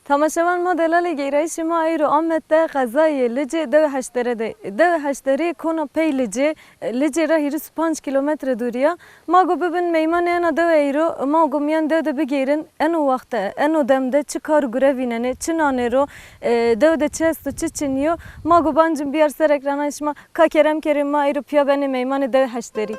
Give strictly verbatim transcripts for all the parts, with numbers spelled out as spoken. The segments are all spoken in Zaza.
Tamaşevan ma, delalê geyrayîşê ma eyro Amed de, qezayê Licê, dewê Heşdere de. Dewê Heşderî kona pey Licê, Licê ra hîris û panc kîlometre dûrî ya. Ma go bibin meymanê ena dewe eyro, ma go mîyan dew de bigeyrin, eno waxt de, eno dem de çi kar û gure vînenê, çi nanê ro, e, dew de çi esto, çi çinî yo. Ma go bancim biyar ser ekrananê şima. Ka kerem kerê, ma eyro pîya benê meymanê dewê Heşderî.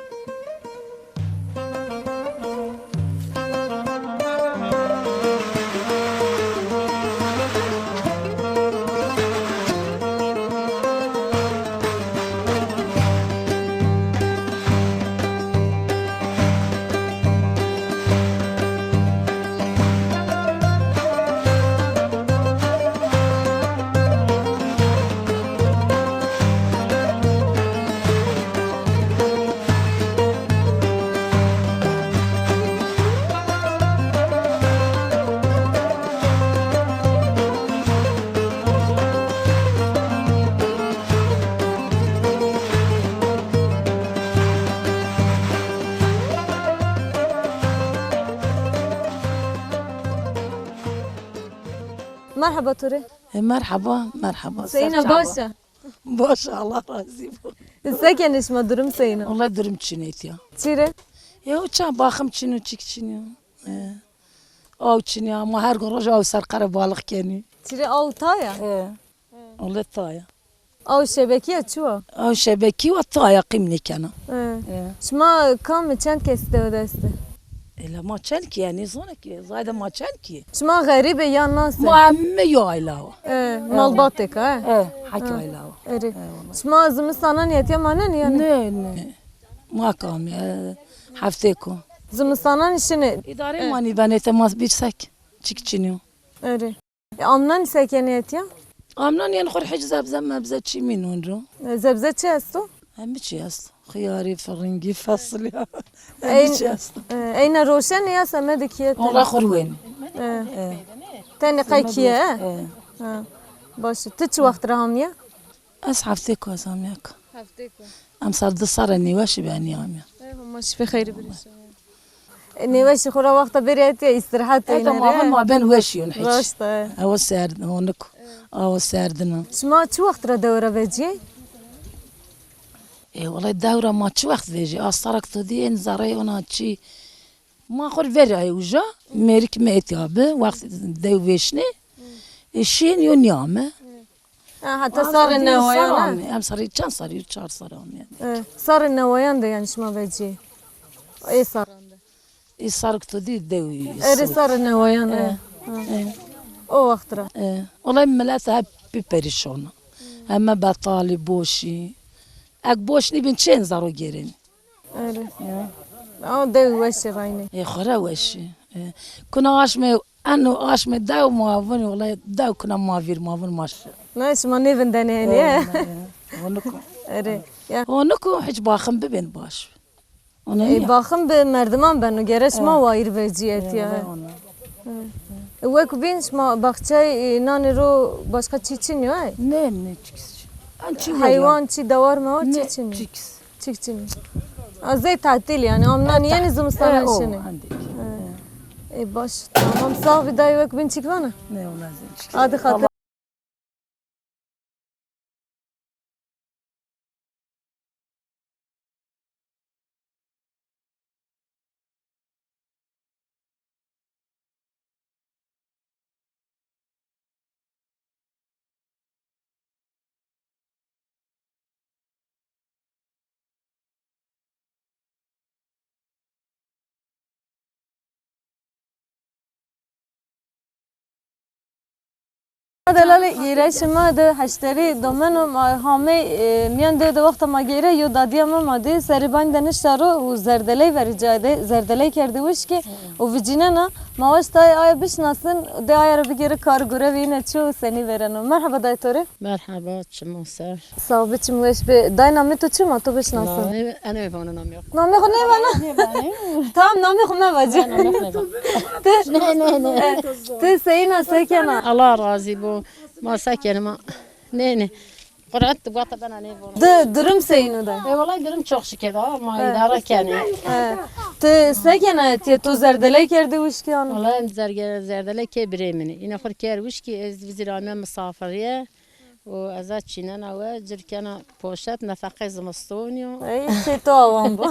Merheba to rê. E, merheba, merheba. Seyna, baş a? Baş, Allah razî bo. Se kenê şima, durum seyna? Wela durum çin ê tiya. Çi rê? Ya, o ça baxim çin o, çik çin o. E, aw çin ya, ma her gün roj aw ser qere balix kenî. Çi rê, aw tay a? E. Wela tay a. Aw şebekî ya, çi wa? Aw şebekî wa, tay a, qîm nêkena. E. E. Şima kam, çend kes dewe de estê? Ela ma çend kî ya, nêzana kî, zayde ma çend kî. Şima xerîb ê ya nas ê? Ma heme yo ayla wa. E, malbatêk a, e? E, hek ayla wa. Erê. E, wela. Şima zimistanan yetiya manenê yanî? Nê, nê. Ma kam ya, heftêk o. Zimistanan şinê? Îdare ma nîbenê, te ma bîr sek. Çik çinî yo. Erê. E, amnan se kenê etiya? Amnan, yanî xo rê hiç zebze mebze çî mînon ro. E, zebze çi esto? Hemî çî esto. Xiyarî, firingî, fesilya. Hemî çî esto. E, eyna roşenê ya semedê kîye tenê? Wela xo rê wenê. E. E. Tenê qey kîye, e? E. Ha. Baş. Ti çi wext ra amîye? Ez heftêk o ez amîya ka. Heftêk o. Emsal di serre nêweşî benî amîya. E, Homa şifê xeyrî birîşe. E, nêweşî xo ra wexta bêrî etiya îstîrehet. Eta ma ben, ma ben weşîyon hiç. Raşt e. Ewa serd, honik. Awa serdin o. Şima çi wext ra dewe ra vecîyê? E, wela dew ra ma çi wext vejî? A serek to dî, ên zerreyê ona çî. Ma xo rê verî ayê uca, mêrik mi etiya bi, wext dew vêşnê, e, şîyên yo nîyame. Ha, heta sarê newayan a? Em sarê çend sarî, çar sarî amîyen. E, sarê newayan de yanî şima vecîyê? Ê saran de. Ê sarek to dî dew. Erê, sarê newayan a. E, ha. E. O wext ra. E. Wela milet hep pî perîşon a. Heme betalî, boşî. Eg boş nîbîn çi ên zaro gêrên? Erê. Ya. Ama dew weşî raynê. Ê, xo ra weşî. E, kuna aşmê, eno aşmê dew ma vûnî, wela dew kuna ma vîr, ma vûn maş. Na, şima nêvindenê henî, e? Honik o. Erê. Ya. Honik o, hiç baxim bibên baş. Ê, baxim bi merdiman beno, gere şima wayîr vecîyê etiya. E, wek bîn şima baxçey, e, nanê ro başka çî çinî yo, e? Ne, ne, çiks. An çi. Heywan, çi dewar mewar çi çinî? Çiks. Çik çinî. A, zey tatîl yanî. Amnan yenî, zimistanan şinî. E, baş. Tamam, sağ bî dayê, wek bîn çik vana? Ne, ona zey çik. Hadi xatir. Delalê, gêrayîşê ma de heşterî domeno, ma hamey, e, mîyan dew de wexta ma gêre yo dadîya ma ma dî serê banî de nişta ro û zerdeley verî cayê de, zerdeley kerdî wişkî û vicînena. Ma waşt ay aya bişinasin, de aya ra bigêre kar gure vîne çi û senî vêreno. Merheba dayê to rê. Merheba, çimo ser. Sağ bi, çim weş bi. Dayê, namê to çi ma to bişinasin? Namê, eno vano namê xo. Namê xo nêvana? Tamam, namê xo mevacî. Namê xo nêvana. Ti, ne, ne, ne. Ti seyîna, se kena? Allah razî bo. Ma se kenê ma. Ne, ne. Qur'an tu bata bena ne vona. De durum seyno de. E, vallahi durum çok şükür ha. Ma idare kene. He. Te se kena tiye to zerdeley kerde wişki ano? Vallahi em zerge-, zerdeley ke birê min. Îne xur ker wişki ez vizir ame misafiriye. O eza çînena we, cir kena poşet, nefeqey zimistonî yo. Ey, çê to awan bo.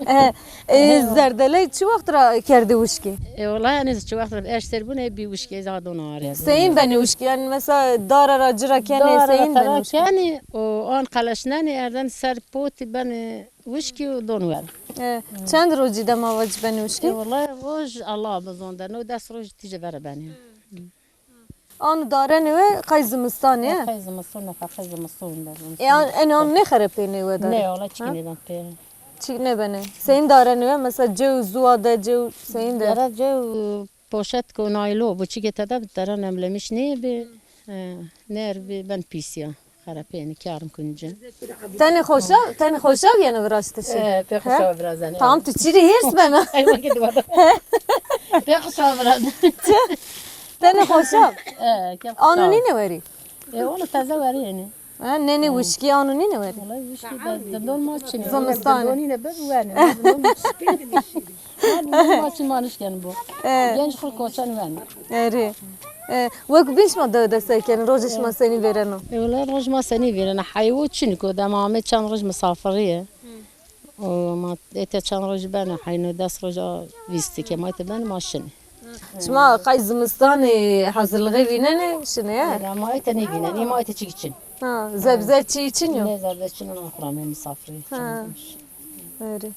E, e, zerdeley çi wext ra kerdî wişkî? E, wela yanî çi wext ra eşter bûne bî wişkî, ez adon arê. Seyîn benî wişkî? Yanî mesela dara ra cira kenê, seyîn benî wişkî? Kenî, o an qeleşnenî, erden ser potî benî wişkî û don wer. E, çend rojî de ma vac benî wişkî? E, wela roj Allah bizon de, no des roj tîje vere benî. Ano darenê we qey zimistanê, he? Qey zimiston, nefeqe zimiston de. E, an, en an nêxerepênê we de? Ne, wala çikî nêben pê. Çik nêbenê. Seyîn darenê we, mesela cew zuwa de, cew seyîn de? Dere cew poşet ko naylo, bu çikê tede dere nemlemiş nêbi. E, ner bi ben pîs ya. Xerepênî, kar kunci. Tenê xoşa, tenê xoşa bîyeno viraştişî? E, pê xoşa virazenê. Tam tu çirî hêrs bena. Ay, weke dua da. Pê xoşa virazenê. Tenê xoşa. E, ke xoşa. Ano nîne werî? E, ono teze werî yenî. Ha, nenê wişkî ano nîne werî? Wala wişkî de, dindon ma çinî. Zimistan. Dindon nîne be wenî. Dindon ma çinî. Maçî manîş kenî bo. E. Genç xu koçan wen. Erê. E, wek bîn şima dewe de se kenî, rojê şima senî vêreno? E, wela roj ma senî vêrena. Heywo çinî ko, dema amê çend roj misafirîye. O ma ete çend roj beno, heyno des roj a vîstî ke ma ete beno ma şinî. Şima qey zimistanî hazirlixê vînenê, şinê, he? Wela ma ete nêvînenê, ma ete çikî çin. Ha, zebze çî çin yo? Ne zebze çin, ona xura me misafirî. Ha. Erê.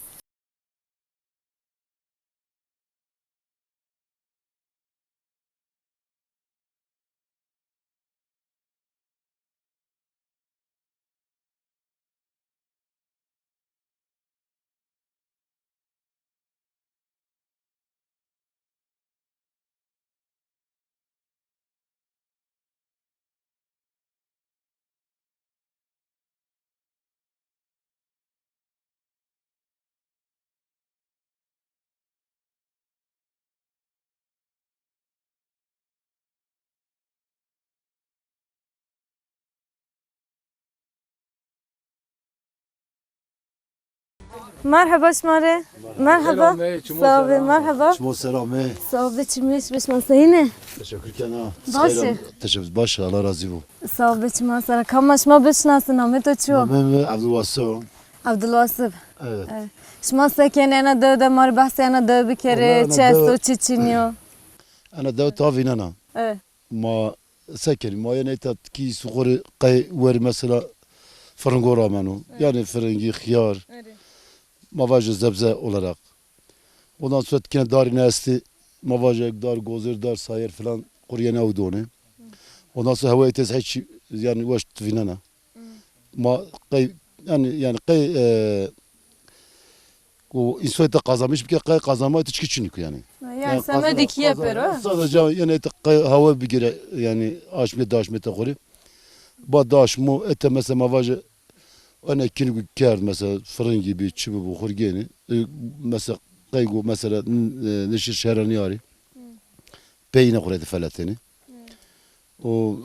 Merheba şima rê. Merheba. Sağ ol, merheba. Çimo selamê. Sağ ol, çimê şima seyîne? Teşekkür kena. Baş e. Teşekkür, baş, Allah razı bu. Sağ ol, çima sera. Kama şima bişinasin, namê to çi yo? Namê mi Abdülwasif o. Abdülwasif. Evet. Evet. Şima se kenê ena dew de, ma rê behsê ena dew bikerê, çi esto, çi çinî yo? Ena dew ta vînena. Evet. Ma se kenî? Ma yenê îta kî suxurî qey werî mesela firingo rameno. Evet. Yanî firingî, xiyar. Evet. Ma vajê zebze olarak. Ondan sonra tikine darî ne estî. Ma vajê dar, gozir, dar, sayer filan qurîyenê ew donê. Ondan sonra hewayê tez hiç yanî weş vînena. Ma qey, yanî, yanî qey, e, ku însoy te kazanmış bike, qey kazanma te çikî çinî ku yanî. Yanî semedî kîye pêro. Sadece yanî te qey hawa bigire, yanî aşmê daşmê te xurî. Ba daşmo ete mesela ma vaje, ene kînî ku kerd mesela firingî bî, çi bî, xurgênî. E, mesela qey ku mesela, n-, e, nişir şeranî arî. Peyîne xurê de feletênî. O,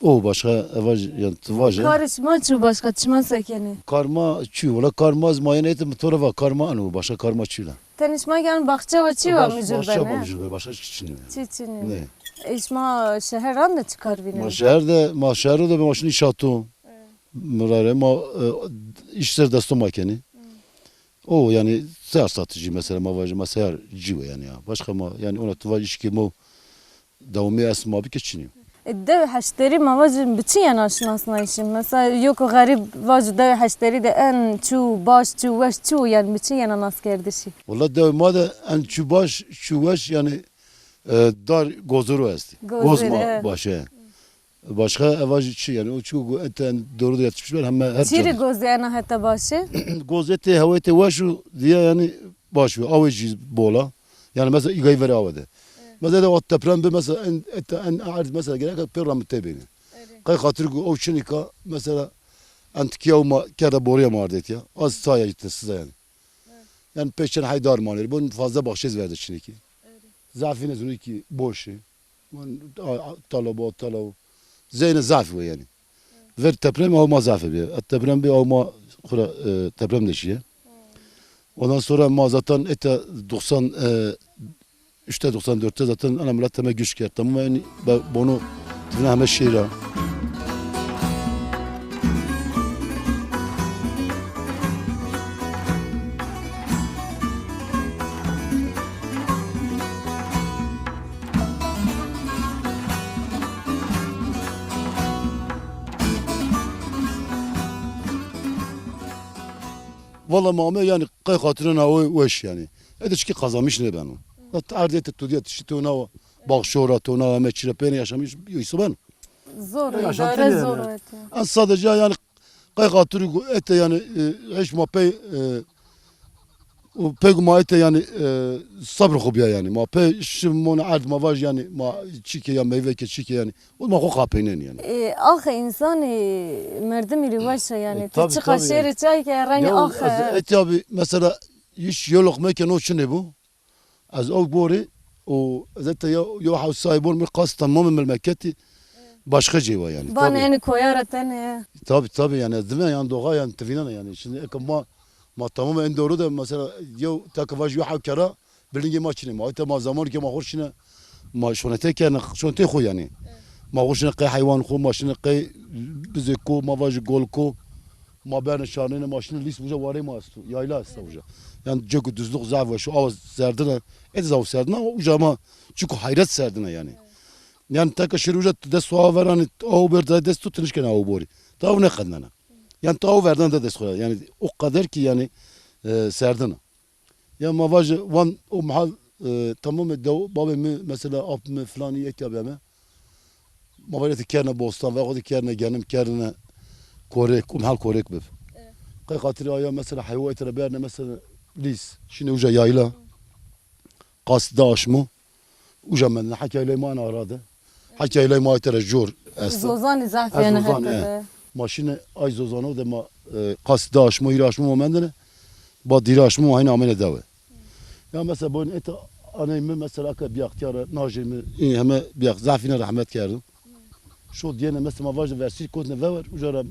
e, o başka evaj, yanî ti vaje. Karê şima çi yo başka, çima se kenê? Kar ma çi yo? Wela kar ma ez ma yenê te mi to ra va, kar ma eno, başka kar ma çi la. Tenê şima yanî baxçe wa çi wa micur benê? Baxçe wa micur benê, başka çi çinî yo. Çi çinî yo. Ne. E, şima şeheran de çi kar vînenê? Ma şeher de, ma şeher de ma şinî şato. Evet. Mirare ma, e, îş ser desto ma kenî. O yanî seyar satıcı mesela ma vajî, ma seyar cî we yanî ya. Başka ma yanî ona tu vajî işkê mo dewamî est ma bike çinî yo. E, dew Heşterî ma vajî bi çi yena şinasnayîşî? Mesela yo ku xerîb vajî dew Heşterî de en çû baş, çû weş çi yo, yanî bi çi yena naskerdişî? Wela dew ma de en çû baş, çû weş yanî, e, dar goziro estî. Goz ma baş e. Başka eva jî çi yanî, o çi ku ete en doğru da yetişmiş var, heme her... Çîrî gozî ena heta baş ê? Goz ete hewayê te weş û diye yanî baş û awê jî bol a. Yanî mesela îgayî verê awe de. Evet. Mesela de o deprem bi mesela en, ete en erd mesela gerek pê ramite bêne. Evet. Qey xatir ku o çinika mesela en tikiya ma kerda borîya ma ardêtiya. Az saya jî te siza yanî. Evet. Yanî pêşen hay dar manêr. Bun fazla baxçez verde çiniki. Evet. Zafîne zuniki boş ê. Bun a, a, tala bo, tala o. Zeyne zaf we yani. Ver deprem aw ma zaf bi. Et deprem bi aw ma xura, e, deprem de şiye. Ondan sonra ma zaten ete doksan, e, üçte doksan dörtte zaten ana millet teme güç kerd. Tamam yani, be-, bunu tivine heme şehra. Valla ma ame yani qey xatirê na we-, weş yani. Ede çikî kazanmış nêbeno. Erdê te tu diye tiştî to na baxşora to na ame çire peyne yaşamış yoysu ben. Zor, idare zor ete. En sadece yani qey xatirî ete yani, e, hiç ma pey, e, û pey ma ete yani, e, sabr xo biya yani. Ma pey şimon erd ma vaj yani ma çike ya meyve ke çike yani. O ma xo qapeynen yani. E, axe insanî merdimî rî weş e yani. E, ti tabii, çiqa tabii şêrî yani. Çay ke reynî axe. Ez ete abi mesela hiç yo loqme ke no çinê bu. Ez ew borî û ez ete yo, yo hewsayê bor mi qas tamamê memleketî başka cê wa yani. Van eni koya ra tenê. Tabii, tabii yani ez dime yani doğa yani tivinana yani. Şimdi eke ma, ma tamam en doğru da mesela yo teke vaj yo hew kera bilingê ma çinê. Ma ete ma zaman ke ma xo şine ma şonete kerne, şonete xo yani. Ma xo şine qey heywan xo, ma şine qey bizê ko, ma vaj gol ko. Ma berne şarnêne, ma şine lîs uca warê ma esto. Yayla esta uca. Yani cek û duzluk zaf weş o, awa serdine. Ede zaf serdine ama uca ma çiko hayret serdine yani. Yani teke şir uca dest awa verani, awa ber da dest tu tinişkene awa bori. Tavu ne kadnana. Yani tavu verdan da dest koya. Yani o kadar ki yani, e, serdine. Ya ma vaje van o mahal, e, tamamê dew, babê mi mesela ap mi filanî etya beme. Ma varete kerne bostan, vexwedî kerne genim, kerne korek, o mahal korek bib. Evet. Qey xatirê aya mesela heywa etre berne mesela lîs, şine uca yayla. Qas da aşmo. Uca mendine, hek yaylay ma ena ara de. Hek yaylay ma etere jor esta. Zozanî zaf yene heta de. Ma şine ay zozano de ma, e, qas da aşmo, hîrê aşmo ma mendine. Ba dîrê aşmo ma hîna amene dewe. Ya mesela boyun eta aney mi mesela aka biyaxtiyara, najê mi, in heme biyax, zaf îne rehmet kerdo. Şo diyene mesela ma vajin versir kotine vever, uca ra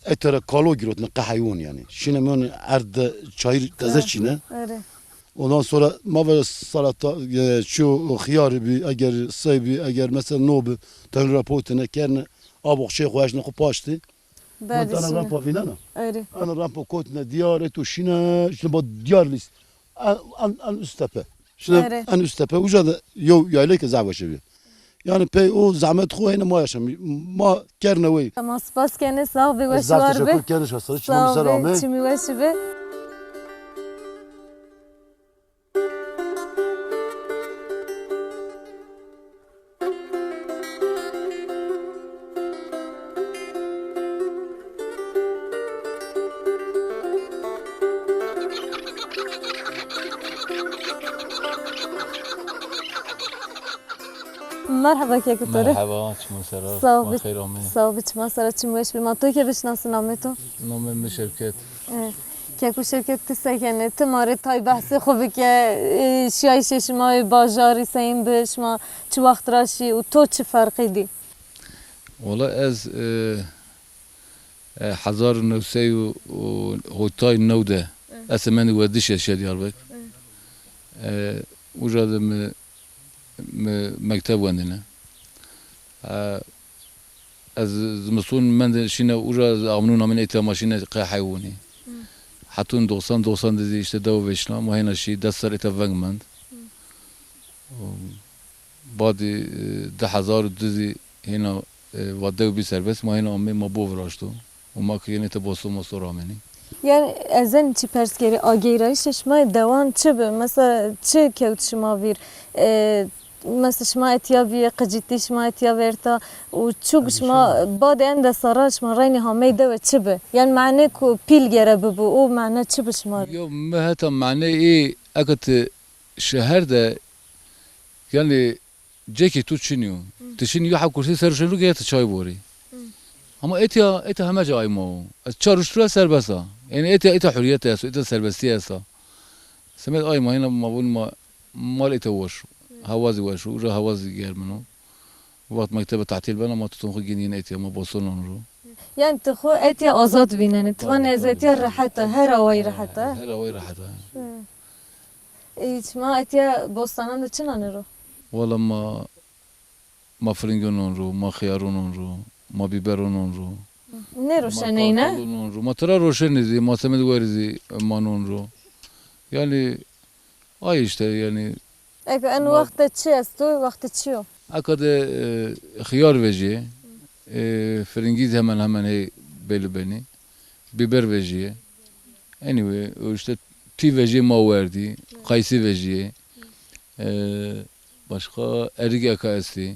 etere kalo girotine qe heywan yani. Şine mi erd de çayır teze çine. Ere. Ondan sonra ma ve salata, e, çiyo xiyarî bi, eger sey bi, eger mesela no bi, tenûra potine kerne, abo xşê xo eşne xo paştî. Berdî şine. Ana rampa vînena. Ere. Ana rampa kotine diyar, eto şine, şine ba diyar lîs. En, en, en üst tepe. Şine en üst tepe. Uca da yo yaylay ke zaf weşe bi. Yani pey o zahmet xo heyne ma yaşam. Ma kerne wey. Tamam, spas kene, sağ ol, weş war be. Zaf teşekkür kene şasa. Çima mi ser ame. Çimî weş be. Merheba keko to rê. Merheba, çima ser a. Sağ ol, ma xeyr amê. Sağ ol, çima ser a, çim weş bi. Ma to ke bişinasin, namê to? Namê mi Şevket. E, keko Şevket, ti se kenê? Ti ma rê tay behsê xo bike, e, şiyayişê şima yê bajarî seyîn bi, şima çi wext ra şî û to çi ferqî dî? Wela ez, e, e, hezar û new sey û hotay new de ez semendî werdişî şiya Diyarbekir. E, uca de mi, mi mekteb wendîne. E, ez zimiston mendî şîne uca, ez amnûn amîn êta ma şîne qe heywanî. Hetûn doksan doksan de zî îşte dew vêşna, ma hêna şî des serr êta veng mend. Badî, e, di hezar û du zî hêna, e, va dew bî serbest, ma hêna amê ma bo viraşto. Û ma ki yenê te bosto mosto ramenî. Yani ez ên çi pers kerî, agêrayîşê şima yê dewan çi bi? Mesela çi kewt şima vîr? E, mesela şima etya bîye, qicîtî şima etya verta û çûk şima badê enda serran şima reynî hamey dewe çi bi? Yani mane ku pîl gere bibo, o mane çi bi şima rê? Yo, mi heta mane ê eke ti şeher de yani cekê tu çinî yo. Ti şinî yo hew kursî ser şinî ke ya ti çay borî. Ama etya, etya heme ca ay ma o. Ez çar roj tu ra serbest a. Yani etya, etya hurriyet esto, etya serbestî esta. Semed ay ma hîna ma vûn ma mal etya weş o. Hewa zî weş o, uca hewa zî germin o. Wext mektebe tatîl bena, ma tutun xwu gênî yîn etya, ma bostanon ro. Yanî ti xwu etya azad vînenî. Ti vanî ez etya rehet a, her awayî rehet a. Her awayî rehet a. Hı. E, şima etya bostanan de çi nanê ro? Wala ma, ma firingonon ro, ma xiyaronon ro, ma bîberonon ro. Nêroşenê îne? Ma kartofonon ro. Ma tira roşenê zî, ma semedê werî zî manon ro. Yanî, ay îşte yanî. Eke en wext de çi esto, wextê çi yo? Eka de, e, xiyar vejîyê, e, firingî zî hemen hemen hey belî benî. Bîber vejîyê. Anyway, o îşte tî vejîyê ma werdî, qayîsî vejîyê. E, başka erik eka estî.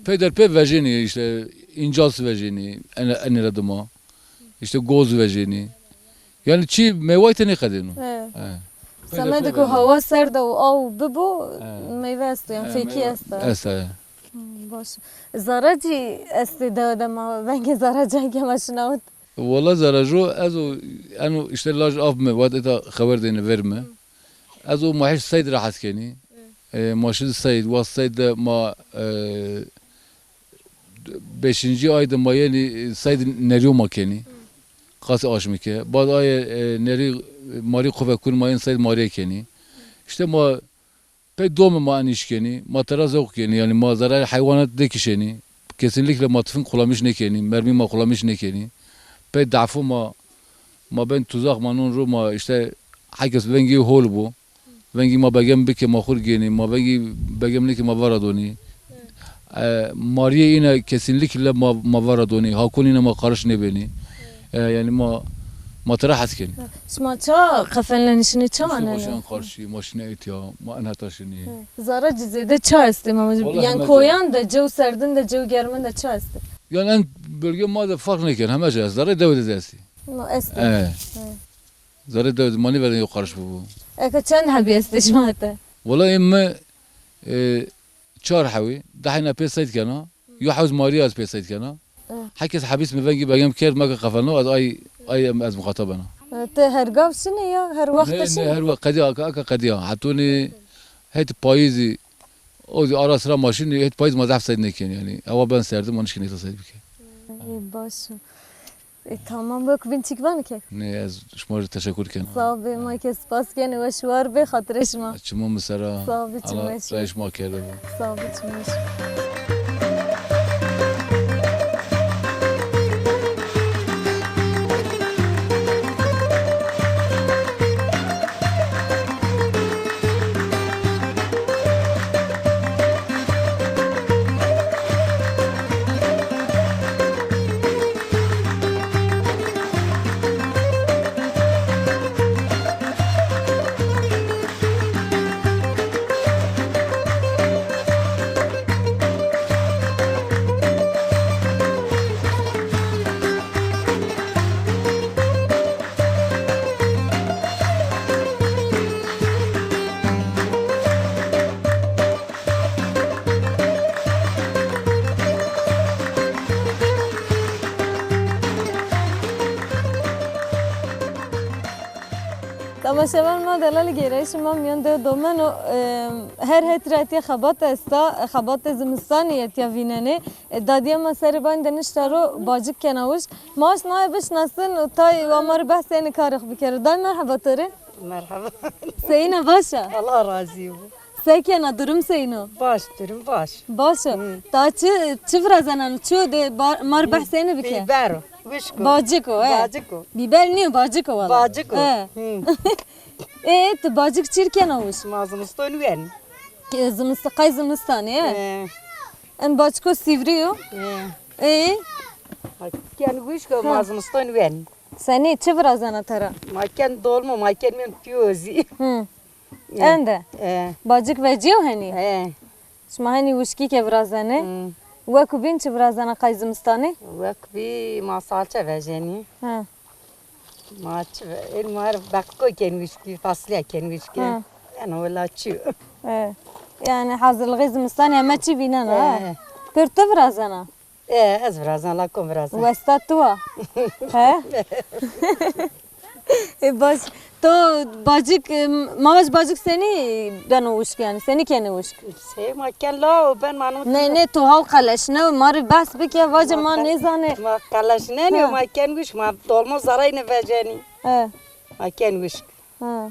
Peyderpey vejênî, îşte încal zî vejênî, ene-, enê ra dima. Îşte goz vejênî. Yanî çî meywayî tenê qedêno. He. He. Semedê ku hawa serd a û aw bibo, meyve esto, yanî fêkî esta. Esta, he. Hmm, baş. Zerrecî estê dewe de, ma vengê zerrecan ke ma şinawit. Wala zerreco, ez o, eno îşte laj af mi, vat eta xeber dêne ver mi. Ez o ma heşt seyd ra hes kenî. E, ma şidî seyd, wa seyd de ma, e, beşincî ay de ma yenî, e, seyd nerîyo ma kenî. Qasê aşmî ke. Bad aye, e, nerî, e, marî qo ve kun ma yenî seyd marîye kenî. Îşte ma pey domê ma enî îş kenî, ma tera zewq kenî, yanî ma zerarê heywanat nêkişenî. Kesinlikle ma tifing kullanmış nêkenî, mermî ma kullanmış nêkenî. Pey dafo ma, ma ben tuzak ma non ro ma îşte herkes vengî hol bo. Vengî ma begem bike ma xur gênî, ma vengî begem nêke ma vera donî. E, marîyê îne kesinlikle ma, ma vera donî. Hakon îne ma qarîş nêbenî. E, yanî ma, ma tira hes kenî. Şima ça qefelnenî şinê, ça anenê? Şima şin qarşî, ma şinê etya, ma en heta şinî. Zerrecî zêde ça estê ma? Wala yanî heme koyan de, cew serdin de, cew germin de ça estê? Yanî en bölge ma de farq nêken, heme ca est. Zerrê dewe de zî estî. No estî. E. Zerrê dewe de ma nêverden yo qarîş bibo. Eke çend hebî estê şima hete? Wala ê mi, e, çar hewî, dehîna pê seyd kena, yo hewz marîya ez pê seyd kena. Herkes hebîs mi vengî begem kerd, ma ke qefelno, ez ay, ay ez muxatab bena. E, ti her gav şinê ya her wext de şinê? Nê, nê, her wext qedîya, aka, aka qedîya. Hetonî het payîzî, o zî ara sira ma şinî, het payîz ma zaf seyd nêkenî yanî. Hewa ben serdin, ma nişkenî heta seyd bike. Ê, baş o. E, tamam, wek bîn çik vanî kek? Nê, ez şima rê teşekur kena. Sağ bê, ma ke spas kenê, weş war bê, xatirê şima. Çimo mi sera. Sağ bê, çimo şima. Rey şima kerde bo. Sağ bê, çimo şima. Temaşevan ma, delalî gêrayîşê ma mîyan de domeno, e, her het ra etya xebat esta, xebatê zimistanî etya vînenê. E, dadîya ma serê banî de nişta ro, bacik kena wişk. Ma aşt naye bişinasin û tay wa ma rê behsê enê karê xo bikero. Day merheba to rê. Merheba. Seyîn a, baş a? Allah razî bo. Se kena, durum seyîn o? Baş, durum baş. Baş o. Hı. Ta çi, çi virazenano, çi de bar-, ma rê behsê enê bike. Bîber o, wişk o. Bacik o, he. Bacik o. Bîber nîyo, bacik o wala. Bacik o. He. Hı. Ê, ti bacik çîr kena wişk? Ma zimiston wen. E, zimist-, qey zimistanê, he? He. En baciko sîvrî yo. He. Ê? Ken wişk o, ma zimiston wen. Senî, çi virazena tera? Ma ken dolma, ma ken men piyozî. Hı. E. Ende? E. Bacik vecîyo henî? E. Şima henî wişkî ke virazenê? Hı. Wekû bîn çi virazena qey zimistanî? Wekû bî ma salçe vejenî. Hı. Ma çi ve-, ên ma her beqiko ken wişkî, fasulye ken wişkî. Hı. Eno wela çi yo. E. Yanî hazirlixê zimistanî heme çî vînena, ha? E. Pir ti virazena? E, ez virazena, la kom virazena. Westa tu wa? He? E, baş. To bacik, e, ma vaj bacik senî beno wişk yanî? Senî kenê wişk? Sey ma ken la o ben ma no. Ne, ne, to haw qeleşne, ma rê behs bike, vace ma nêzanê. Ma qeleşnenî, ma ken wişk, ma dolma zereyne vecenî. He. Ma ken wişk. Ha.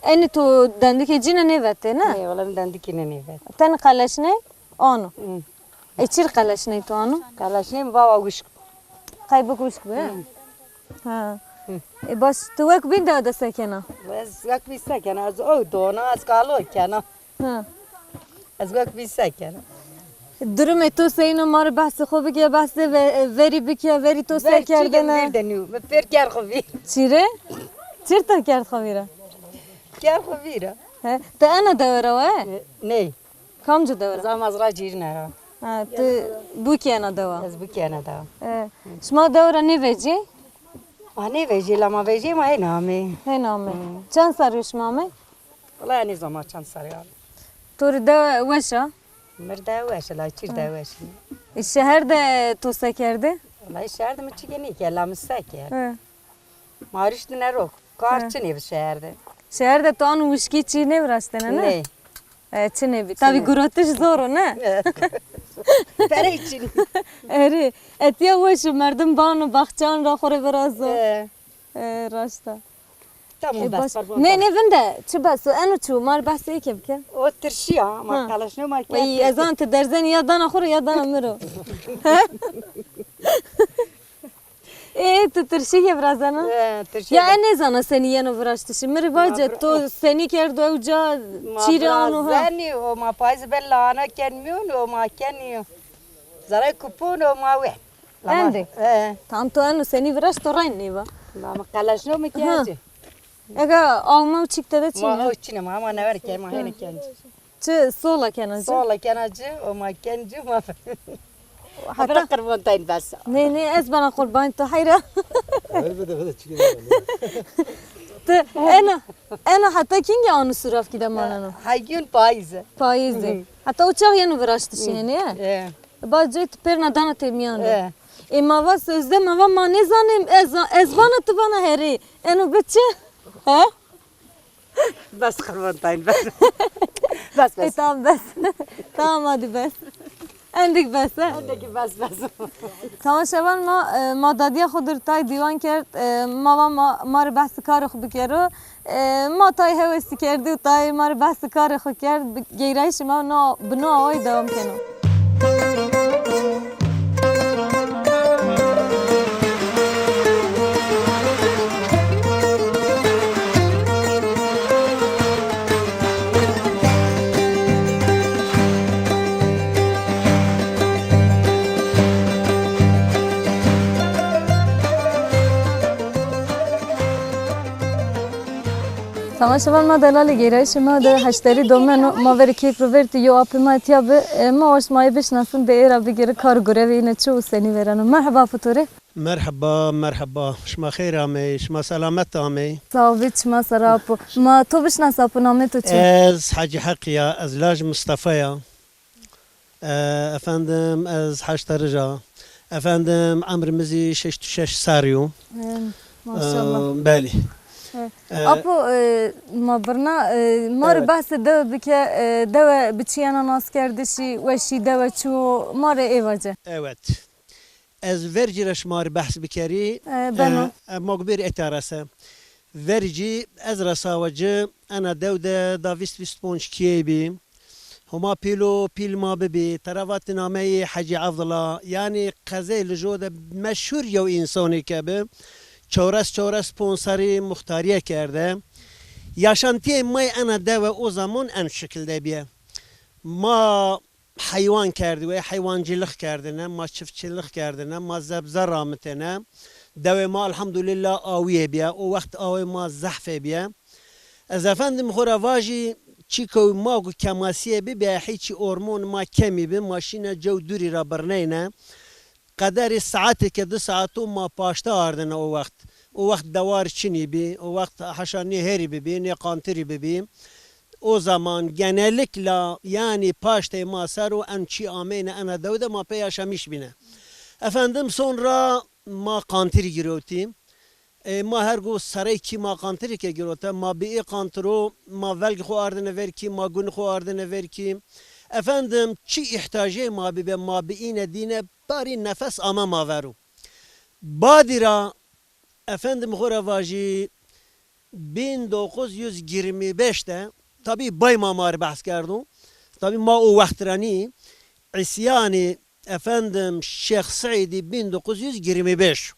Enê to dendikê cîne nêvetê, ne? Nê, wela mi dendikê ne nêvet. Tenê qeleşnê, ano. Hı. E, çir qeleşnê to ano? Qeleşnê mi vawa wişk. Qey bik wişk be? Hı. Ha. Hı. E, baş, tu wek bîn dewe de sekena? Ez wek bîn sekena, ez o dona, ez kalo kena. Ha. Ez wek bî se kena. Durumê to seyîn o, ma rê behsê xo bike, behsê ve-, verî bike, verî to se kerdene. Ver çî vîr de nîyo. Mi pêr kerd xo vîr. Çî rê? Çir to kerd xo vîr a? Kerd xo vîr a. He, ti ena dewe ra we? E, ney. Kamci dewe ra? Ez ama ez ra cîrine ra. Ha, ti bûkî ena dewa? Ez bûkî ena dewa. E, şima dewe ra nêvecî? Ma nêvecî, la ma vecî ma hên amê. Hên amê. Hı. Çend serrî yo şima amê? Wela ez nêzana çend serrî yo. To rê dewe weş a? Mi rê dewe weş a, la çir dewe weş a. E, şeher de to se kerdê? Wela şeher de mi çike nêkerd, la mi se kerd. He. Ma riştine ro. Kar çinê bi şeher de. Şeher de to ano wişkî çî nêviraştene, ne? Nê. E, çinê bî. Tabî gurotiş zor o, ne? Perey çinî. Erê. Etîya weş o, merdim bano, baxçeyan ra xo rê virazo. E. E, raşt a. Tamam, e, bes, baş. Nê, nê, vinde, çi bes o? Eno çi o? Ma rê behsê êkê bike. O tirşî ya, ma qeleşno ma kerd. Ey, ez an ti derzenî ya dana xo ro ya dana mi ro. Ê, tu tirşî kê virazena? E, tirşî. Ya, e, nêzana senî yeno viraştişî. Mi rê vace, to senî kerdo ew ca, çî rê ano ha? Ma virazenî, o ma payîzî ben lahana ken mîyon, o ma kenî. Zerey kupon, o ma we. Endê. E. Tam to eno senî viraşto, rayn nêva. La mi qeleşno mi kê ci. Ega awma û çîk tede çî. Ma o çîne, ma ama never kê, ma hêne ken ci. Çi sola kena ci? Sola kena ci, o ma ken ci, ma. Heta qirvan tayn bes. Nê, nê, ez bena qurbanî to heyra. Ver bide, bide, çike. Ti ena, ena heta kîngî ano surafkî de maneno? Heygîyon payîze. Payîze. Heta o çax yeno viraştişî yenê, ya? E. Ba coy tu pêrna dana têmîyan de. E. Ê ma va sözde, ma va ma nêzanê, ez, ez vana tu vana herê. Eno bi çi? He? Bes qirvan tayn bes. Bes, bes. E, tamam, bes. Tamam, hadi bes. Endik bes, he? Endekî bes, bes. Temaşevan ma, e, ma dadîya xo dir tay dîwan kerd, e, ma va ma, ma rê behsî karê xo bikero. E, ma tay hewesî kerdî û tay ma rê behsî karê xo kerd. Bi-, geyrayîşê ma no, bi no awayî dewam keno. Temaşevan ma delalê, gêrayîşê ma de heşterî domeno, ma verê keyf ro vertî, yo apê ma etîya bi, e, ma waşt ma yê bişinasin, de ê ra bigêrî kar û gurevê îne çi û senî vêreno. Merheba apo to rê. Merheba, merheba. Şima xeyr amey, şima selamet amey. Sağ ol, bi çima sera apo. Ma to bişnas apo, namê to çi? Ez Hecî Heqî ya, ez laj Mistefa ya. E, efendim, ez heşt rij a. Efendim, emrê mi zî şeşt û şeş serrî yo. E, maşallah. E, belî. E, e, apo, e, ma birna, e, ma rê, evet, behsê dewe bike, e, dewe bi çi yena naskerdişî, weşî dewe çi wo, ma rê ê vace. Evet. Ez vercî ra şima rê behs bikerî. E, beno. E, e, ma gubêr etîya ra se. Vercî ez ra sawa ci, ena dew de da vîst vîst ponc kîyey bî. Homa pîl û pîl ma bibî. Tera vatî nameyê Hecî Evdila. Yanî qezeyê Lijo de meşhur yew însanêke bi. Çewres çewres ponc serrî muxtarîye kerde. Yaşantîyê ma yê ena dewe o zaman en şikil de bîye. Ma heywan kerdî, wey heywancîlix kerdêne, ma çiftçîlix kerdêne, ma zebze ramitêne. Dewê ma elhamdulîllah awîye bîye. O wext awê ma zehfê bîye. Ez efendim xo ra vajî, çîko ma ku kemasîye bibîye, hîçî ormon ma kemî bi, ma şîne cew dûrî ra birneyne. Qederê saetêke di saeto ma paşte ardêne o wext. O wext dewar çinî bî, o wext heşa nê herî bibî, nê qantirî bibî. O zaman genellikle, yanî paştê ma ser o en çî ameyne ena dew de ma pê yaşamîş bîne. Efendim sonra ma qantirî girewtî. E, ma hergo serey kî ma qantirî ke girote, ma bi ê qantiro, ma velg xo ardine ver kî, ma gun xo ardine ver kî. Efendim, çi îhtacê ma bibe, ma bi îne dîne, barî nefes ame ma vero. Badî ra, efendim xo ra vajî, bin dokuz yüz yirmi beş de, tabî bay ma ma rê behs kerdo. Tabî ma o wext ra nî, îsyanî efendim Şêx Seîdî bin dokuz yüz yirmi beş.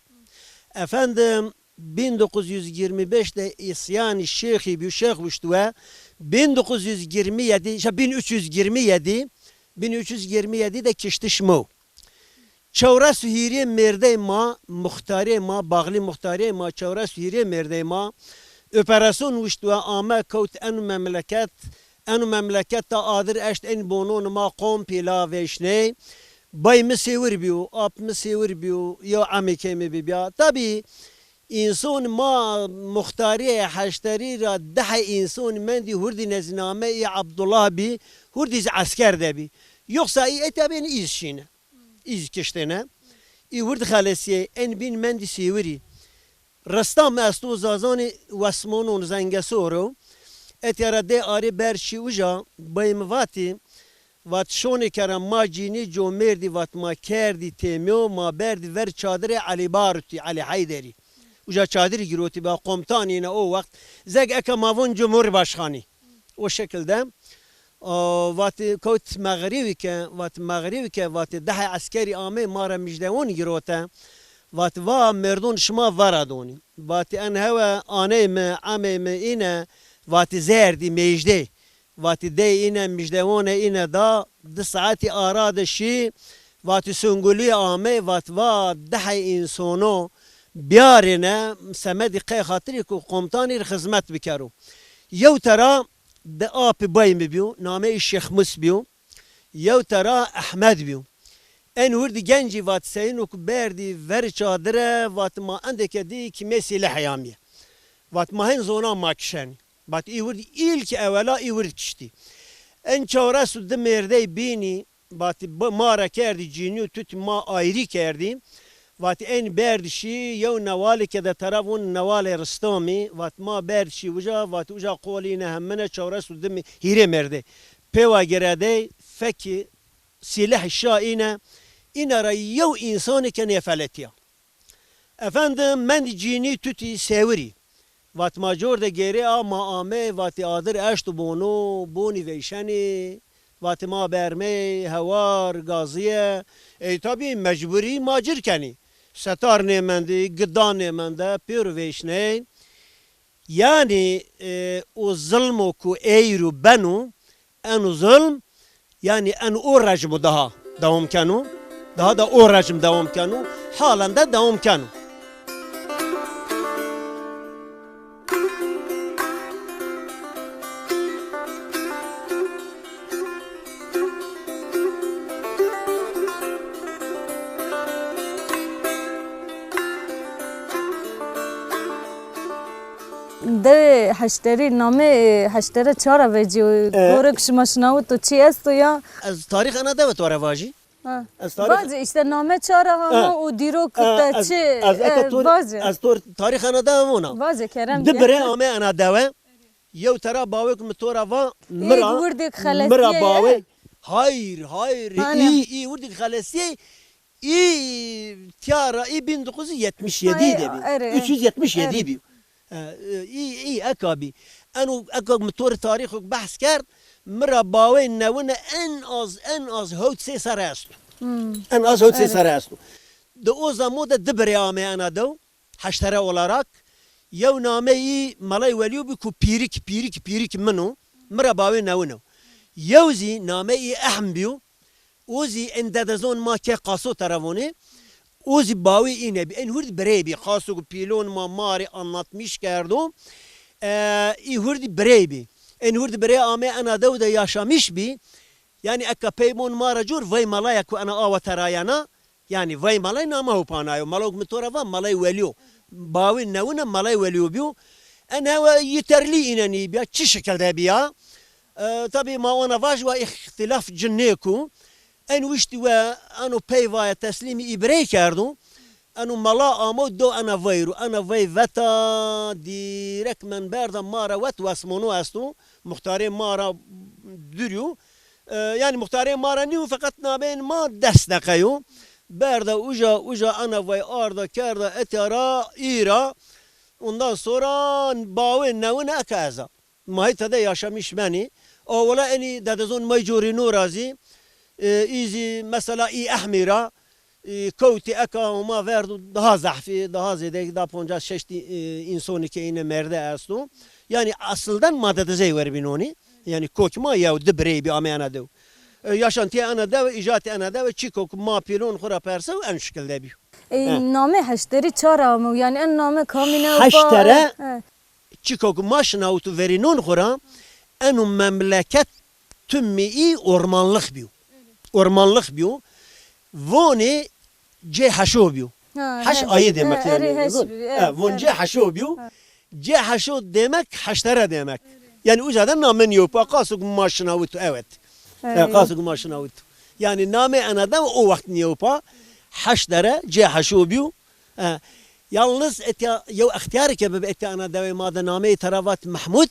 Efendim bin dokuz yüz yirmi beş de îsyanî şêxî bî, şêx wişt we. Bin dokuz yüz yirmi yedi, şey, bin üç yüz yirmi yedi, bin üç yüz yirmi yedi de kiştiş mo. Çewres û hîrê mêrdey ma, muxtarê ma, Baxlî muxtarê ma, çewres û hîrê mêrdey ma, operasyon wişt we ame kewt eno memleket, eno memleket de adir eşt en bonon ma kompîla vêşney. Bay mi sêwir bîyo, ap mi sêwir bîyo, yew emêkê mi bîbîya. Tabî înson ma muxtarîyê heşterî ra dehê înson mendî hurdî neziname ê Abdullah bî, hurdî zî esker de bî. Yoksa ê tabî ên îz şîne. Îz kiştêne. Î hurd xelesîyê, en bîn mendî sêwirî. Ristam esto zazanê Wesmonon Zengesor o. Etya ra dê arê berd şî uca, bay mi vatî, vat şonê kera ma cînî comêrdî, vat ma kerdî têmîyo, ma berdî ver çadirê Elî Barutî, Elî Heyderî. Uca çadirî girotî ba, komutanî îne o wext. Zeg eke ma von Cumhurbaşkanî. O şekil de, a, vatî kewt mexrîbî ke, vatî mexrîbî ke, vatî dehê eskerî amey ma ra mijdewon girote. Vatî va merdon şima vera donî. Vatî en hewe aney mi, emey mi îne, vatî zerdî mêjdê. Vatî dey îne mijdewone îne da, di saetî ara de şî, vatî Sungulî amey, vatî va dehê însono biyarêne, semedî qey xatirî ku komutanî rê xizmet bikero. Yew tera di apî bay mi bîyo, nameyî Şêx Mus bîyo. Yew tera Ehmed bîyo. En hurdî gencî vat seyîno ku berdî verî çadire, vat ma endeke dî kîmê sîlehî amîye. Vat ma hên zonan ma kişenî. Vat î hurdî îlk ewela î hurd kiştî. En çewres û di mêrdey bînî, vatî bi-, ma ra kerdî cînî û tutî ma ayrî kerdî. Vatî en berdî şî yew newalî ke de tera von newalê Ristomî, vat ma berdî şî uca, vatî uca qolî îne hemine çewres û di mê-, hîrê mêrdê. Pêwa giredey, fekî sîlehî şa îne, îne ra yew însanî ke nêfeletîya. Efendim, mendî cînî tutî sêwirî. Vat ma cor de gêrê a ma amey, vatî adir eşto bono, bonî veyşenî, vatî ma bermey, hewar, gazîye. Ey tabî mecburî ma cir kenî. Setar nêmendî, gidan nêmende, pêro veyşney. Yanî, e, o zilmo ku eyro beno, eno zilm, yanî eno o rejmo daha dewam keno, daha da o rejm dewam keno, halen de dewam keno. Dewê Heşterî, namê Heştere ça ra vecîyo? E, gorek şima şinawito çi esto ya? Ez tarîx ena dewe to ra vajî. Ha. Ez tarîx... Vace, îşte name ça ra hamo û dîrok te çi, ez eke e, to, vace. Ez to tarîx ena dewe vona. Vace, kerem ke. Di birê ame ena dewe. Yew tera bawêk mi to ra va, mi ra, wirdêk xelesîye, mi ra bawê. Hayır, hayır. Î, î wirdêk xelesîye. Î tiya ra, î bin dokuz yüz yetmiş yedi de bî. Üç yüz yetmiş yedi bî. E, e, î, î eka bî. Eno eka mi to rê tarîxok behs kerd, mi ra bawê newine en az, en az hewt sê serre esto. En az hewt sê serre esto. Di o zemo de di birê amê ena dew, Heştere olarak. Yew nameyî Melay Welîyo bî ku pîrik, pîrik, pîrik min o. Mi ra bawê newin o. Yew zî nameyî Ehm bîyo. O zî en dedezon ma ke Qaso tera vonê. O zî bawê îne bî. En hurd birey bî. Qaso ku pîlon ma ma rê anlatmiş kerdo. E, î hurd birey bî. En hurd birey amê ena dew de yaşamiş bî. Yanî eka peymon ma ra cor vay malaya ku ena awa terayena. Yanî vay malay nama hopanayo. Malok mi to ra va Malay Welîyo. Bawê newine Malay Welîyo bîyo. En hewe yeterlî îne nîbîya. Çi şekil de bîya? E, tabî ma ona vaj wa îxtîlaf ci nêko. En wiştî we eno pey vaye teslîmî î birey kerdo. Eno mala amo do ena veyro. Ena vey veta, dîrek men berda ma ra wet, Wesmono esto. Muxtarê ma ra dûrî yo. E, yanî muxtarê ma ra nîyo, feqet nameyên ma des deqe yo. Berda uca, uca ena vey arda kerda etya ra, î ra. Ondan sonra bawê newin eka ez a. Ma hî tede yaşamîş benî. A wela enî dedezon ma corî no ra zî, e, î zî mesela î ehmî ra, e, kewtî eka Homa verdo daha zehfî, daha zêde, daha poncas şeştî, e, însonî ke îne merde esto. Yanî esilden ma dedezey werbînonî. Yanî kok ma yew di birey bî ameyana dew. E, yaşantîye ena dewe, îcatê ena dewe, çîko ke ma pîlon xwu ra persew en şikilde bîyo. Ey, He. Namê Heşterî ça ra amo? Yanî en name kamîne o? Heştere, he. Çîko ke ma şinawito verînon xwu ra, eno memleket tümî î ormanlix bîyo. Ormanlix bîyo. Vonê cê heşo bîyo. Ha, Heş he. Ayê demek. He, yanî. Erê heş bîyo. He, evet, von cê heşo bîyo. Ha. Cê heşo demek heştere demek. Yanî uca de namen yew pa, qaso ke ma şinawito, evet. Erê. E, qaso ke ma şinawito. Yanî namê ena dewe o wext nîyo pa. Heştere, cê heşo bîyo. E, yalnız etya yew extîyarî ke bibi etya ena dewê ma de nameyê tera vat Mehmud.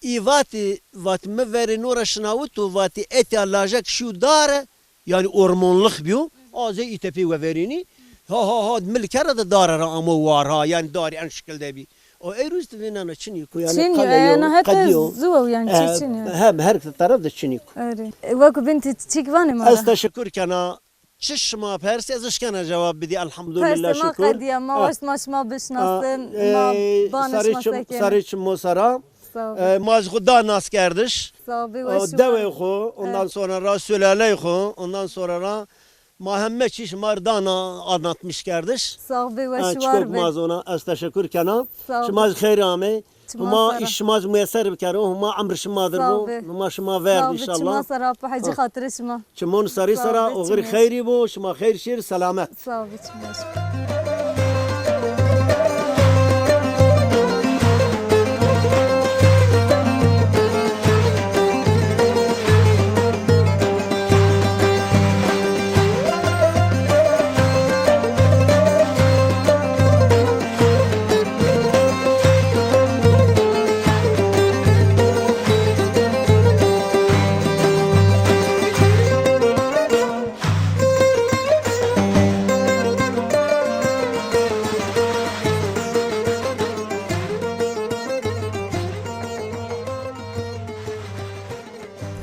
Î vatî, vat mi verê no ra şinawito, vatî etya lajek şîyo dare, yanî ormonlix bîyo. A zey î tepî weverînî. Ha, ha, ha, mil kera de dare ra amo war ha, yanî darî en şikilde bî. O ey rûz de vînena çinî ku yanî. Çinî, qele e, yo, na heta qedî yo. Zuwe yanî, e, çi çinî. Hem her taraf de çinî ku. Erê. E, weko bîn ti çîk vanê ma ra. Ez teşekur kena. Çi şima persî, ez işkena cewab bidî, elhamdulîllah, şukur. Persê ma qedîya, ma waşt ma şima bişinasin, ma banê şima se kenê. Sarê çim mo sera. Sağ ol. E, ma zî xwu da naskerdiş. Sağ ol, weş û war. Dewê xwu, ondan sonra ra sülaley xwu, ondan sonra ra ma heme çî şima rê dana anlatmış kerdiş. Sağ ol, weş û war bê. Ma zona, ez teşekur kena. Sağ ol. Şima zî xeyr amey. Huma îş şima zî muyeser bikero, huma emr şima dir bo, huma şima verd înşallah. Sağ ol, çima sera, pa hecî xatirê şima. Çimon sarî sera, oxir xeyrî bo, şima xeyr şêr, selamet. Sağ ol, çima.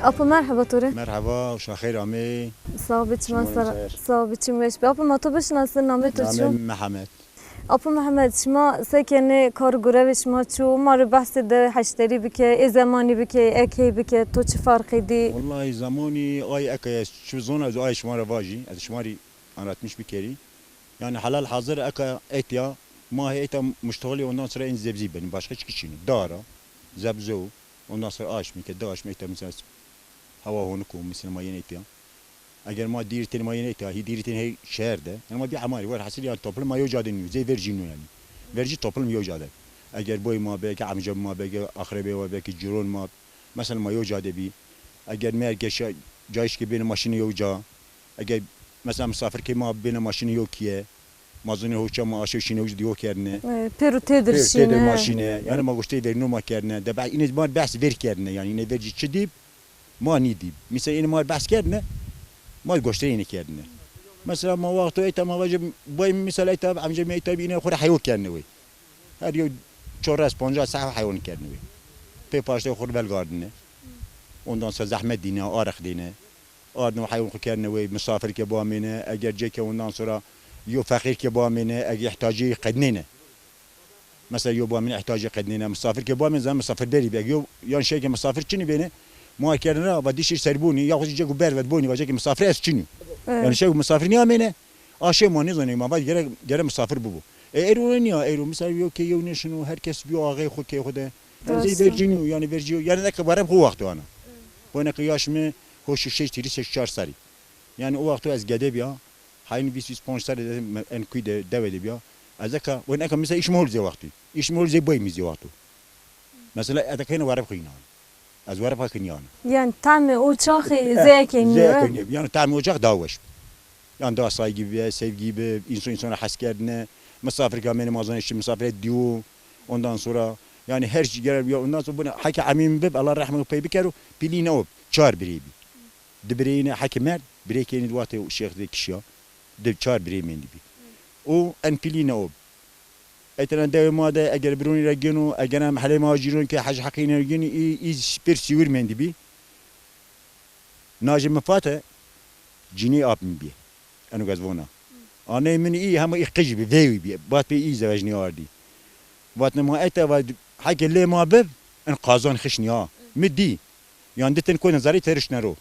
Apo, merheba to rê. Merheba, şima xeyr amê. Sağ ol, çima sera. Sağ ol, çim weş bê. Apo, ma to bişinasin, namê to çi yo? Namê Mihemed. Apo Mihemed, şima se kenê, kar û gurevê şima çi yo? Ma rê behsê dewê Heşterî bike, ê zemanî bike, ê ekey bike, to çi farqî dî? Wellahî zemanî ay eka ez çi zona ez ay şima ra vajî, ez şima rê anlatmış bikerî. Yanî helal hazir eka etya, ma hê etya muştexilî ondan sonra en zebzî benî. Başka çikî çinî. Dara, zebzew, ondan sonra aşmî ke, di aşmî etya mesela hewa honik o, mesela ma yenê etya. Eger ma dîrî tenê ma yenê etya, hî dîrî tenê hey şeher de. Yanî ma bî emarî, werhasil yanî toplum ma yew ca de nîyo, zey vercî nîyo yanî. Vercî toplum yew ca de. Eger boy ma be, ke emca ma be, ke aqrebê ma be, ke cîron ma, mesela ma yew ca de bî. Eger merge şa-, cayîşkê bêne ma şîne yew ca. Eger mesela misafirkê ma bêne ma şîne yew kîye. Ma zonê hewça ma aşew şîne yew ca dîwo kerdine. E, pêro têdir şîne. Pêro têdir ma şîne. Yanî ma goştê verîno ma kerdine. De be-, înê ma behs ver kerdine. Yanî înê vercî çi dîb? Ma nîdî. Misal, înê ma rê behs kerdine, ma goşterê înê kerdine. Mesela ma wexto eyta ma vajê, boy misal eyta, emcê mi eyta bî, înê xwu rê heyo kerdine wê. Her yew çor ez poncas sehf heyon kerdine wê. Pê paştê xwu rê velgardine. Ondan sonra zehmet dîne, areq dîne. Ardine heyon xwu kerdine wê, misafir ke bamêne, eger cê ke ondan sonra yo feqîr ke bamêne, eger îhtiyacê qednêne. Mesela, yo bamêne îhtiyacê qednêne, misafir ke bamêne, zan misafirberî bî. Yo, yan şey ke misafir çinî bêne, ma kerdêne ra, va dişî ser bonî, ya xo zî cêko berve bonî, va cêke misafir ez çinî. Evet. Yanî şey ke misafir nîyamêne, a şey ma nêzanê, ma va gere, gere misafir bibo. E, ero nîya, ero, misal yo ke yew nêşino, her kes bîyo axê xo, key xo de. Rast. Zey vercî nîyo, yanî vercî yo, yanî neke warem xo wexto ana. Bo neke yaş mi, ho şeşt hîris, şeşt çar serî. Yanî o wexto ez gede bîya, Hayin vîst vîst ponc serre de me-, en kuy de, dewe de bîya. Ez eka, wen eka mesela îş mi hol zê wextî. Îş mi hol zê boy mi zê wexto. Mesela ez eka yine wereb xo yînan. Ez wereb xo yînan. Yanî tamê o çaxî zê eke nîyo. Zê eke nîyo. Yanî tamê o çax daha weş. Yani daha saygı bi, sevgi bi, insan insana hes kerdine. Misafir ki amene mazan işte misafire diyo. Ondan sonra yani her şey gelen ya ondan sonra bunu haki amim bib Allah rahmet pey bikero. Piline o çar birey bi. Di bireyine haki merd, birey keni duate Şeyh de kişiya. Di çar birey mendi bi. O en piline o. Etena dewe ma de eger birûnî ra gêno, eger em helê ma cîrûn ke hej heqî ne gênî, î, î pir sîwir mendî bî. Najê min Fate, cînî ap min bî. Eno ez vona. Aney min î hema î qij bî, vêwî bî. Vat pê î zewecnî ardî. Vatne ma eta va heke lê ma bib, en qazan xişnî ha. Mi dî. Yan ditin koyna zarî terişne ro.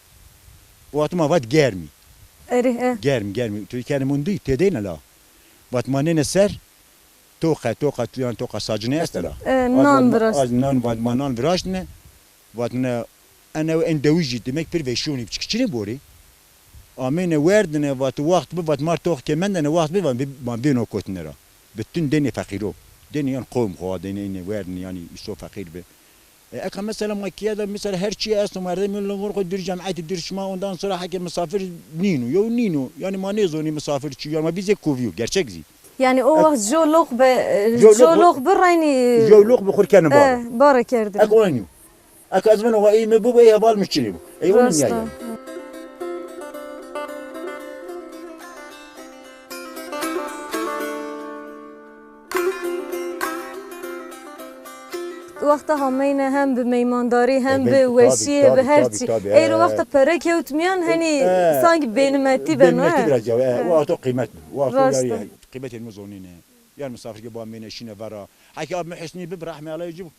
O atma vat germî. Erê, e. Germî, germî. Tu kene mundî, têdeyne la. Vat ma nêne ser, toqe, toqa, tu yan toqa sacine est la. E, nan viraşt. Az nan, vat ma nan viraştne. Vat ne, ene en dewijî demek pir veşîyonî, çiçine borî. Amêne werdine, vat waxt bi, vat mar toq ke mendene, waxt bi, vat bi, ma bêno kotine ra. Bütün denê feqîro. Denê yan qowm xo, denê ine werdine, yani îso feqîr bi. E, eka mesela ma kiye de mesela her çî esto, merdemî lingor xo dûr cemaetî dûr şima, ondan sonra heke misafir nîno, yew nîno. Yani ma nêzonî misafir çi, yani ma bî zê kovîyo, gerçek zî. Yani o wext jo loq be, e, jo loq bi reynî. Jo loq bi xur kene bare. E, bare kerdin. Ek oynîyo. Ek ez vino wa ey mi bu, ey heval mi çinî bu. Ey onu niye yani? Wexta hameyne hem bi meymandarî hem bi weşîye, bi her çî. Eyro wexta pere kewt miyan, henî sankî bênimetî beno. Bênimetî biraz ya. Wexto qîmet mi. Wexto yani qîmetê mi zonîne. Yan misafirkî bamêne şîne vera. Hekî ab mi Husnî bib, rehmê Allahî ci bu.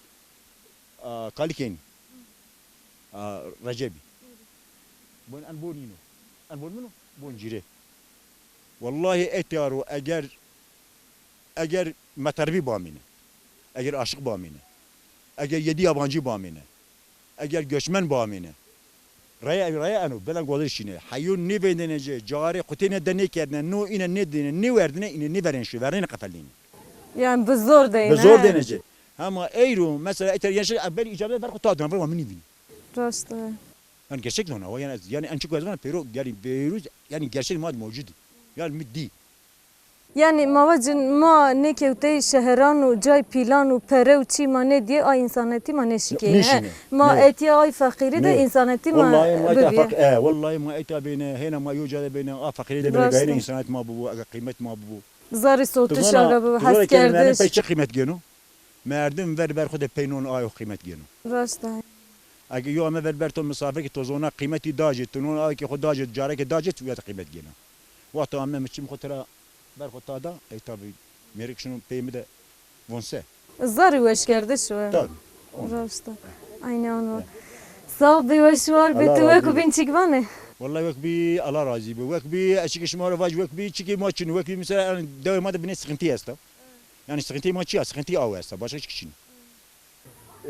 A, Kalikên. A, Recebî. Bon, en bon îno. En bon mino, bon cîrê. Wellahî etya ro eger, eger meterbî bamîne, eger aşiq bamîne, eger yedî yabancî bamîne, eger göçmen bamîne, reye, reye eno, belen godir şîne. Heyo nêvêndene ci, carê qutêne de nêkerdine, no îne nêdêne, nêwerdine, îne nêverên şi, verêne qefelîne. Yani bi zor deyne. Bi zor deyne ci. Hema eyro, mesela, eter gençler, ben icabet ver xo ta dönem, ver wa min nîvîn. Rast e. Yani gerçek zona, o yani, yani en çok zaman pero, yani virüs, yani gerçek ma mevcud. Yani mi dî. Yani ma vacin ma nêkewtey şeheran û cay pîlan û pere û çî ma nêdîyê, ay însanetî ma nêşikeyê. Nêşîne. Ma etîya ay feqîrî de însanetî ma bibîye. E, wellahî ma etya bêne, hêna ma yo ca de bêne, a feqîrî de bêne, gayne însanet ma bibo, ege qîmet ma bibo. Zerrî sotiş aga bibo, heskerdiş. Pey çi qîmet gêno? Merdim ver ber xo de pey non ayo qîmet gêno. Rast a. Ege yo ame ver ber to misafir ki to zona qîmetî dacê, tu non ayo ki xo dacê, careke dacê, tu ya te qîmet gêno. Wexto ame mi çim xo tira ber xo ta da, ey tabî mêrik şino pey mi de vonse. Zerrî weşkerdiş o. Tabî. Rast a. Aynî ano. Sağ ol, bê weş war bê, tu wek bîn çik vanê? Wellahî wek bî, Allah razî bi. Wek bî, ez çikê şima ro vac wek bî, çikê ma çin, wek bî mesela, yani, dewê ma de binê sıkıntı esta. Yani sıkıntı ma çi ya, sıkıntı aw esta, başka çik çin.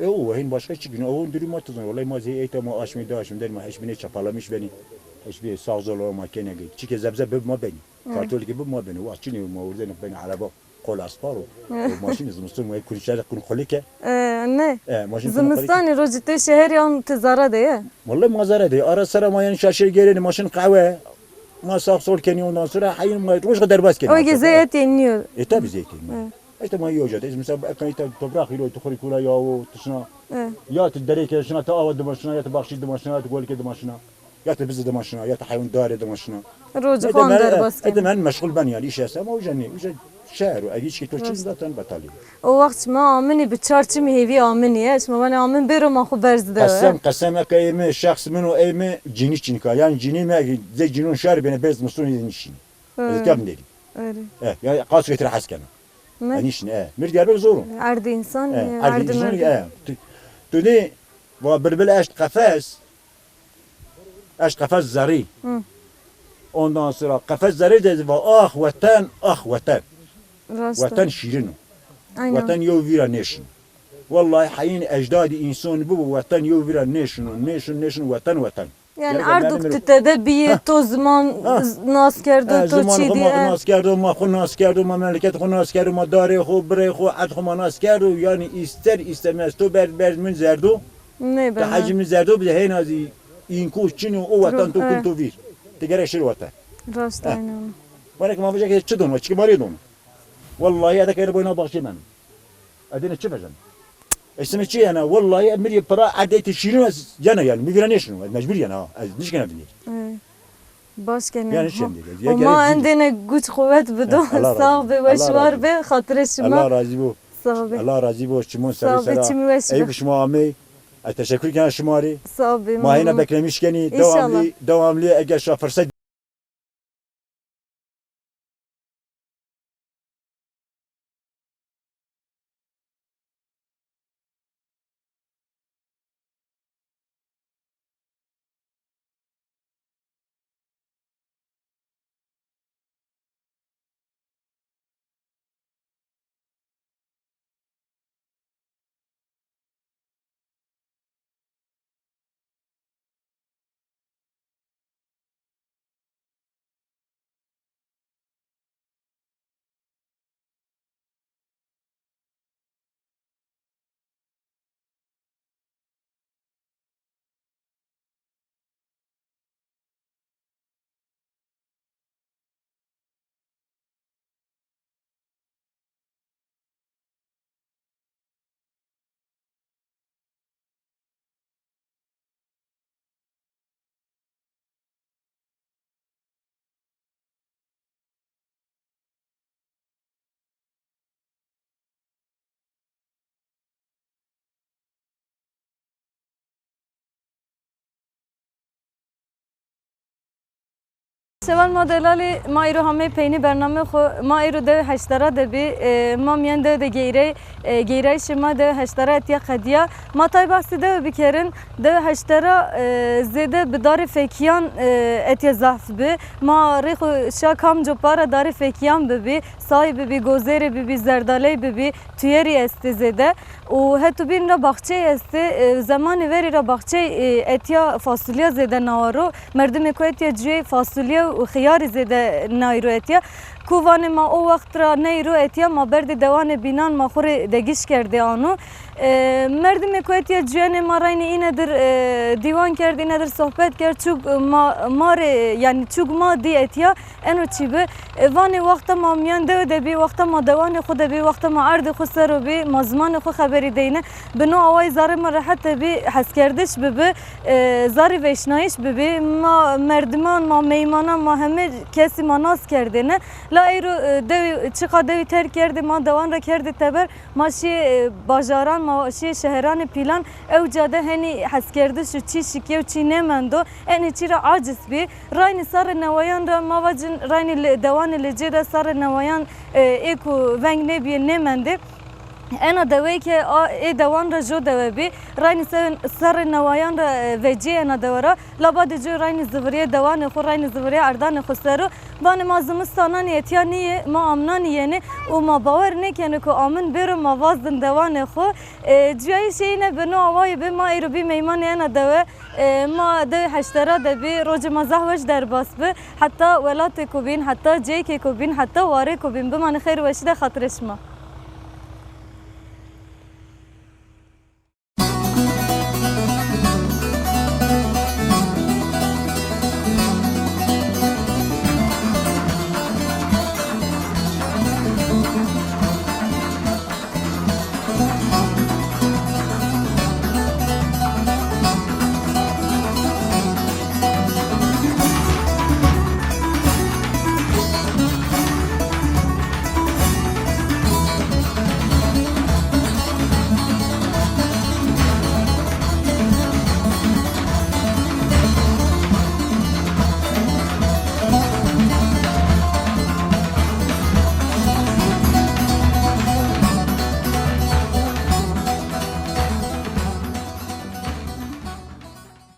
E, o, hin başka çik çin, o durum ma tizon. Wellahî ma zey eyta ma aşmî de aşmî der ma hiç binê çapalamış beni. Hiç bir sağ zol ma kenege. Çikê zebze bib ma beni. Kartol ki bib ma beni. Wa çinê ma urdene beni araba. Qol aspar o. O maşîn zimiston ma kunçer kun xulike. E, ne? E, maşîn kun xulike. Zimistanî rocî tê şeherî an ti zara de ye? Wellahî ma zara de. Ara sera ma yani şaşir gêrenî maşîn qehwe. Ma sağ sol kenî ondan sonra hayır ma roj xo derbas kenî. O ki zeyet yeniyor. E, tabi zeyet yeniyor. E. İşte ma yo ca de. Mesela ekran ita toprak hîro tu xurî kula ya o tişna. E. Ya tu derê ke şina tu awa dimaşina ya tu baxşî dimaşina ya tu golke dimaşina. Ya te bizî dimaşina, ya te heywan darê dimaşina. Rocê xo an derbas kenî. Edim en meşgul ben yani, iş esta ama uca nî, uca şehir o, ev iş ki to çin zaten betalî. O wext şima aminî bi çar çimî hêvî aminî ye, şima vanê amin bêro ma xo berz de. Qesem, qesem eke ey mi, şexs min o ey mi, cinî çinka. Yani cinî mi, zey cinon şar bêne berz miston yê nişîn. Ez kevn derî. E, ya qas vetir hes kena. Ne? E, nişîn, e. Mir Diyarbekir zor o. Erdî insan, e, erdî insan, e. Tu, tu nê, va bilbil eşt qefes, Eşt qefes zerrî. Ondan sonra qefes zerrî de va ah weten, ah weten. Rast a. Weten şîrin o. Aynen. Weten yew vîra nêşino. Wellahî heyîn ecdadî însan bibo weten yew vîra nêşino, nêşino, nêşino weten weten. Yani erdok tu tede bîyî, to ziman nas kerdo, to çî dî. Ziman xo ma nas kerdo, ma xo nas kerdo, ma memleket xo nas kerdo, ma darê xo, birê xo, erd xo ma nas kerdo. Yani ister istemez to ber, ber min zerdo. Nêbeno. Ti hecî mi zerdo bide hêna zî înko çin o, o watan to kin to vîr. Ti gerek şir wate. Rast aynen. Were ki ma vajê ke çi dono, çi ki ma rê dono. Wellahî ede ke boyna baxçê meno. Edêne çi vejeno? Esime çi yena? Wellahî mirî pira erdê ti şîrin ez yena yani. Mi vîra nêşino, ez mecbur yena. Ez nişkena vinî. Baş kenê. Yani şimdi. Homa endêne güç quwet bido. Sağ be, weş war be, xatirê şima. Allah razî bo. Sağ be. Allah razî bo. Çimon serê sera. Sağ be, çimî weş be. Ey bi şima amey. Ez teşekkür kena şima rê. Sağ be. Ma hêna beklemiş kenî. Devamlı, devamlı eger şa fırsat Şevan ma delalî, ma îro hamê peynî bername xo, ma îro dewe Heştera de bî, e, ma mîyen dewe de geyrey, e, geyrayîşê ma dewe Heştera etya qedîya. Ma tay bahsê dewe bikerin, dewe Heştera, e, zêde bi darê fekîyan, e, etya zaf bi. Ma rê xo şa kamco para darê fekîyan bibî, sayî bibî, gozêrê bibî, zerdaley bibî, tuyerî estê zêde. Û heto bîn ra baxçey estê, e, zemanê verî ra baxçey, e, etya fasulya zêde nawa ro. Merdimê ku etya cuyê fasulya û xiyarî zêde nayî ro etya. Ku vanê ma o wext ra neyî ro etya, ma berdê dewanê bînan ma xwu rê degiş kerdê ano. E, merdimê ku etya cuyenê ma reynî îne dir, e, dîwan kerd, îne dir sohbet kerd, çûk ma, ma rê, yanî çûk ma dî etya. Eno çî bi, e, vanê wexta ma mîyan dewe de bî, wexta ma dewanê xwu de bî, wexta ma erdê xwu ser o bî, ma zimanê xwu xeberî deyne. Bi no awayî zarê ma rehet de bî, heskerdiş bibi, e, zarê vêşnayîş bibî. Ma merdiman, ma meymanan, ma heme kesî ma nas kerdêne. La eyro, e, dewî, çiqa dewî terk kerdê, ma dewan ra kerdê teber, ma şîyê, e, bajaran, ma şîyê şeheranê pîlan. Ewca de henî heskerdiş û çî şikî û çî nêmendo. Enê çî ra aciz bî. Raynî sarê newayan ra ma vacin, raynî li, dewanê licê de sarê newayan, e, ê ku veng nêbîyê nêmendê. Ena deweyê ke a, ê dewan ra jo dewe bî. Raynî se-, sarê newayan ra, e, vecîyê ena dewe ra. La badê cû raynî zivirîyê dewanê xwu, raynî zivirîyê erdanê xwu ser o. Vanê ma zimistananî etya nîyê, ma amnanî yenê û ma bawer nêkenê ku amin bêro ma vazdin dewanê xwu. E, cuyayîşê îne bi no awayî bi, ma eyro bî meymanê ena dewe. E, ma dewê Heştera de bî, rocê ma zaf weş derbas bi. Heta welatêko bîn, heta cêkêko bîn, heta warêko bîn. Bimanê xeyr û weşî de, xatirê şima.